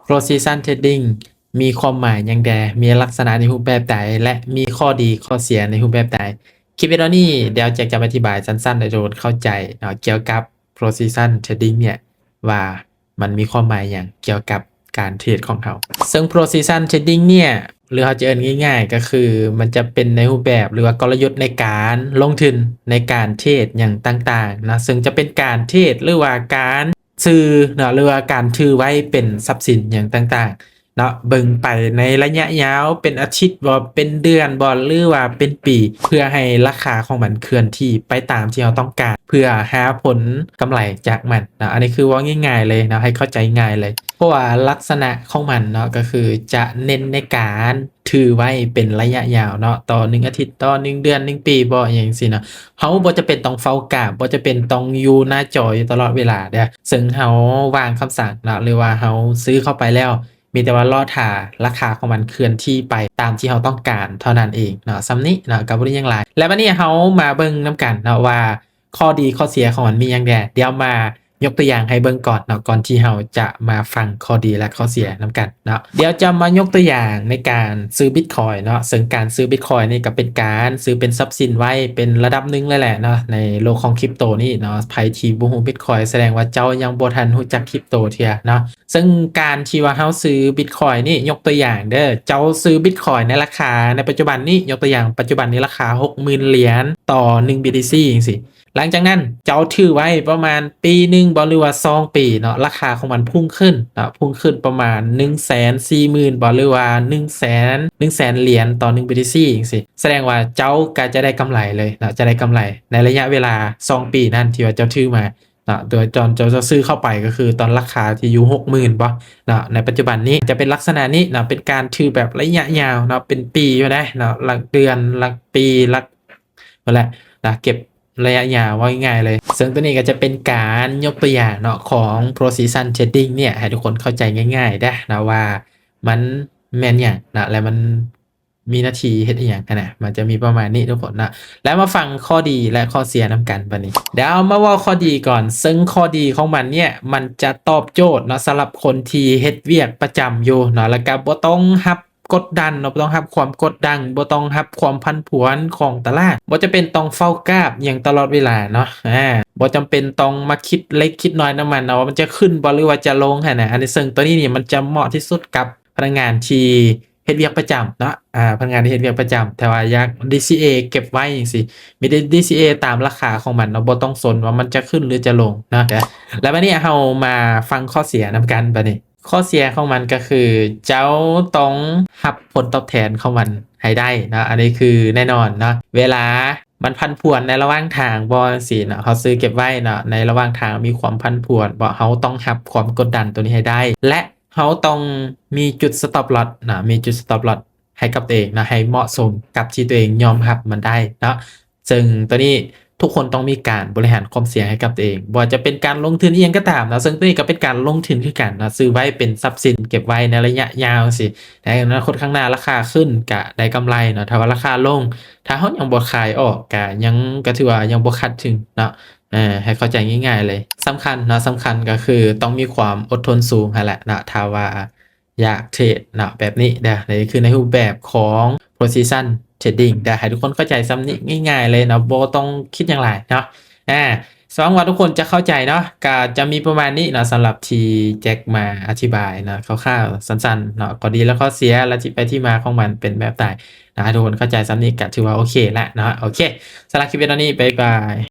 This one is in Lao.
Position Trading ມີຄວາມໝາຍຫຍັງແດ່, ມີລັກສະນະໃນຮູບແບບໃດ ແລະ ມີຂໍ້ດີຂໍ້ເສຍໃນຮູບແບບໃດ. ຄລິບວິດີໂອນີ້ດຽວແຈັກຈະມາອະທິບາຍສັ້ນໆໃຫ້ທຸກຄົນເຂົ້າໃຈເນາະ ກ່ຽວກັບ Position Trading ເນຍ ວ່າມັນມີຄວາມໝາຍຫຍັງກ່ຽວກັບການເທຣດຂອງເຮົາ. ເຊິ່ງ Position Trading ເນຍ ຫຼືເຮົາຈະເອີ້ນງ່າຍໆກໍຄື ມັນຈະເປັນໃນຮູບແບບ ຫຼືວ່າກົນລະຍຸດໃນການລົງທຶນ ໃນການເທຣດຫຍັງຕ່າງໆເນາະ, ເຊິ່ງຈະເປັນການເທຣດ ຫຼືວ່າການ ຊື້ເນາະ ຫຼືວ່າການຖືໄວ້ເປັນຊັບສິນຫຍັງຕ່າງໆເນາະ, ເບິ່ງໄປໃນໄລຍະຍາວ ເປັນອາທິດບໍ ເປັນເດືອນບໍ ຫຼືວ່າເປັນປີ ເພື່ອໃຫ້ລາຄາຂອງມັນເຄື່ອນທີ່ໄປຕາມທີ່ເຮົາຕ້ອງການ ເພື່ອຫາຜົນກຳໄລຈາກມັນເນາະ. ອັນນີ້ຄືເວົ້າງ່າຍໆເລີຍເນາະ, ໃຫ້ເຂົ້າໃຈງ່າຍເລີຍ ເພາະວ່າລັກສະນະຂອງມັນເນາະ ກໍຄືຈະເນັ້ນໃນການ ຖືໄວ້ເປັນໄລຍະຍາວເນາະ, ຕໍ່ໜຶ່ງອາທິດ ຕໍ່ໜຶ່ງເດືອນ ໜຶ່ງປີບໍ ອີ່ຫຍັງຈັ່ງຊີ້ເນາະ. ເຮົາບໍ່ຈຳເປັນຕ້ອງເຝົ້າກາບ, ບໍ່ຈຳເປັນຕ້ອງຢູ່ໜ້າຈໍຢູ່ຕະຫຼອດເວລາເດ້, ເຊິ່ງເຮົາວາງຄຳສັ່ງເນາະ ຫຼືວ່າເຮົາຊື້ເຂົ້າໄປແລ້ວ ມີແຕ່ວ່າລໍຖ້າລາຄາຂອງມັນເຄື່ອນທີ່ໄປຕາມທີ່ເຮົາຕ້ອງການເທົ່ານັ້ນເອງເນາະ. ສ່ຳນີ້ເນາະ ກໍບໍ່ໄດ້ຫຍັງຫຼາຍ. ແລ້ວບັດນີ້ເຮົາມາເບິ່ງນຳກັນເນາະວ່າ ຂໍ້ດີຂໍ້ເສຍຂອງມັນມີຫຍັງແດ່? ດຽວມາຍົກຕົວຢ່າງໃຫ້ເບິ່ງກ່ອນເນາະ, ກ່ອນທີ່ເຮົາຈະມາຟັງຂໍ້ດີ ແລະ ຂໍ້ເສຍນຳກັນເນາະ. ດຽວຈະມາຍົກຕົວຢ່າງໃນການຊື້ບິດຄອຍເນາະ, ເຊິ່ງການຊື້ບິດຄອຍນີ້ກໍເປັນການຊື້ເປັນຊັບສິນໄວ້ເປັນລະດັບໜຶ່ງເລີຍແຫຼະເນາະ ໃນໂລກຂອງຄຣິບໂຕນີ້ເນາະ. ໃຜທີ່ບໍ່ຮູ້ບິດຄອຍ ສະແດງວ່າເຈົ້າຍັງບໍ່ທັນຮູ້ຈັກຄຣິບໂຕເທື່ອເນາະ. ເຊິ່ງການທີ່ວ່າເຮົາຊື້ບິດຄອຍນີ້ ຍົກຕົວຢ່າງເດີ, ເຈົ້າຊື້ບິດຄອຍໃນລາຄາໃນປັດຈຸບັນນີ້, ຍົກຕົວຢ່າງ ປັດຈຸບັນນີ້ລາຄາຫົກໝື່ນຫຼຽນຕໍ່ໜຶ່ງ BTC ຈັ່ງຊີ້. ຫຼັງຈາກນັ້ນເຈົ້າຖືໄວ້ປະມານປີໜຶ່ງບໍ ຫຼືວ່າສອງປີເນາະ, ລາຄາຂອງມັນພຸ່ງຂຶ້ນເນາະ, ພຸ່ງຂຶ້ນປະມານໜຶ່ງແສນສີ່ໝື່ນບໍ ຫຼືວ່າໜຶ່ງແສນ ໜຶ່ງແສນຫຼຽນຕໍ່ໜຶ່ງ BTC ຈັ່ງຊີ້. ສະແດງວ່າເຈົ້າກໍຈະໄດ້ກຳໄລເລີຍເນາະ, ຈະໄດ້ກຳໄລໃນໄລຍະເວລາສອງປີນັ້ນທີ່ວ່າເຈົ້າຖືມາເນາະ, ໂດຍຕອນເຈົ້າ ເຈົ້າຊື້ເຂົ້າໄປກໍຄືຕອນລາຄາທີ່ຢູ່ຫົກໝື່ນບໍເນາະ. ໃນປັດຈຸບັນນີ້ຈະເປັນລັກສະນະນີ້ເນາະ, ເປັນການຖືແບບໄລຍະຍາວເນາະ, ເປັນປີພຸ້ນໃດເນາະ, ຫຼັກເດືອນ ຫຼັກປີ ຫຼັກ ນັ້ນແຫຼະນະ, ເກັບໄລຍະຍາວ ເວົ້າງ່າຍໆເລີຍ. ເຊິ່ງໂຕນີ້ກໍຈະເປັນການຍົກຕົວຢ່າງເນາະ ຂອງ Position Trading ເນຍ ໃຫ້ທຸກຄົນເຂົ້າໃຈງ່າຍໆເດ້ເນາະ ວ່າມັນແມ່ນຫຍັງເນາະ ແລະ ມັນມີໜ້າທີ່ເຮັດອີ່ຫຍັງຫັ້ນນະ, ມັນຈະມີປະມານນີ້ທຸກຄົນເນາະ. ແລ້ວມາຟັງຂໍ້ດີ ແລະ ຂໍ້ເສຍນຳກັນບັດນີ້. ດຽວເຮົາມາເວົ້າຂໍ້ດີກ່ອນ, ເຊິ່ງຂໍ້ດີຂອງມັນເນຍ ມັນຈະຕອບໂຈດເນາະ ສຳລັບຄົນທີ່ເຮັດວຽກປະຈຳຢູ່ເນາະ, ແລ້ວກໍບໍ່ຕ້ອງຮັບ ກົດດັນເນາະ, ບໍ່ຕ້ອງຮັບຄວາມກົດດັນ, ບໍ່ຕ້ອງຮັບຄວາມຜັນຜວນຂອງຕະຫຼາດ, ບໍ່ຈຳເປັນຕ້ອງເຝົ້າກາບຫຍັງຕະຫຼອດເວລາເນາະ, ອາ ບໍ່ຈຳເປັນຕ້ອງມາຄິດເລັກຄິດນ້ອຍນຳມັນເນາະ ວ່າມັນຈະຂຶ້ນບໍ່ ຫຼືວ່າຈະລົງຫັ້ນນະ. ອັນນີ້ເຊິ່ງໂຕນີ້ນີ້ມັນຈະເໝາະທີ່ສຸດກັບພະນັກງານທີ່ເຮັດວຽກປະຈຳເນາະ, ອາ ພະນັກງານທີ່ເຮັດວຽກປະຈຳ ແຕ່ວ່າຢາກ DCA ເກັບໄວ້ຈັ່ງຊີ້, ມີແຕ່ DCA ຕາມລາຄາຂອງມັນເນາະ, ບໍ່ຕ້ອງສົນວ່າມັນຈະຂຶ້ນ ຫຼື ຈະລົງເນາະ. ແລ້ວບັດນີ້ເຮົາມາຟັງຂໍ້ເສຍນຳກັນບັດນີ້. ຂໍ້ເສຍຂອງມັນກໍຄື ເຈົ້າຕ້ອງຮັບຜົນຕອບແທນຂອງມັນໃຫ້ໄດ້ເນາະ, ອັນນີ້ຄືແນ່ນອນເນາະ. ເວລາມັນຜັນຜວນໃນລະຫວ່າງທາງບໍ ຈັ່ງຊີ້ເນາະ, ເຮົາຊື້ເກັບໄວ້ເນາະ, ໃນລະຫວ່າງທາງມີຄວາມຜັນຜວນບໍ, ເຮົາຕ້ອງຮັບຄວາມກົດດັນໂຕນີ້ໃຫ້ໄດ້ ແລະ ເຮົາຕ້ອງມີຈຸດ stop loss ເນາະ, ມີຈຸດ stop loss ໃຫ້ກັບຕົວເອງເນາະ, ໃຫ້ເໝາະສົມກັບທີ່ຕົວເອງຍອມຮັບມັນໄດ້ເນາະ. ເຊິ່ງໂຕນີ້ທຸກຄົນຕ້ອງມີການບໍລິຫານຄວາມສ່ຽງໃຫ້ກັບຕົວເອງ, ບໍ່ວ່າຈະເປັນການລົງທຶນອີ່ຫຍັງກໍຕາມເນາະ, ເຊິ່ງໂຕນີ້ກໍເປັນການລົງທຶນຄືກັນເນາະ, ຊື້ໄວ້ເປັນຊັບສິນເກັບໄວ້ໃນໄລຍະຍາວຊີ້, ໃນອະນາຄົດຂ້າງໜ້າລາຄາຂຶ້ນກໍໄດ້ກຳໄລເນາະ, ຖ້າວ່າລາຄາລົງ ຖ້າເຮົາຍັງບໍ່ຂາຍອອກ ກໍຍັງ ກໍຖືວ່າຍັງບໍ່ຂາດທຶນເນາະ. ເອີ ໃຫ້ເຂົ້າໃຈງ່າຍໆເລີຍ, ສຳຄັນເນາະ, ສຳຄັນກໍຄືຕ້ອງມີຄວາມອົດທົນສູງຫັ້ນແຫຼະເນາະ, ຖ້າວ່າ ຢາກເທຣດເນາະ ແບບນີ້ເດີ. ນີ້ຄືໃນຮູບແບບຂອງ Position Trading ເດີ, ໃຫ້ທຸກຄົນເຂົ້າໃຈສ່ຳນີ້ງ່າຍໆເລີຍເນາະ, ບໍ່ຕ້ອງຄິດຫຍັງຫຼາຍເນາະ. ອາ ຫວັງວ່າທຸກຄົນຈະເຂົ້າໃຈເນາະ, ກະຈະມີປະມານນີ້ເນາະ ສຳລັບທີ່ແຈັກມາອະທິບາຍເນາະ ຄ່າວໆ ສັ້ນໆເນາະ, ຂໍ້ດີ ແລະ ຂໍ້ເສຍ ແລະ ທີ່ໄປທີ່ມາຂອງມັນເປັນແບບໃດເນາະ, ໃຫ້ທຸກຄົນເຂົ້າໃຈສ່ຳນີ້ກະຖືວ່າໂອເຄລະເນາະ. ໂອເຄ ສຳລັບຄລິບວິດີໂອນີ້ ບາຍບາຍ.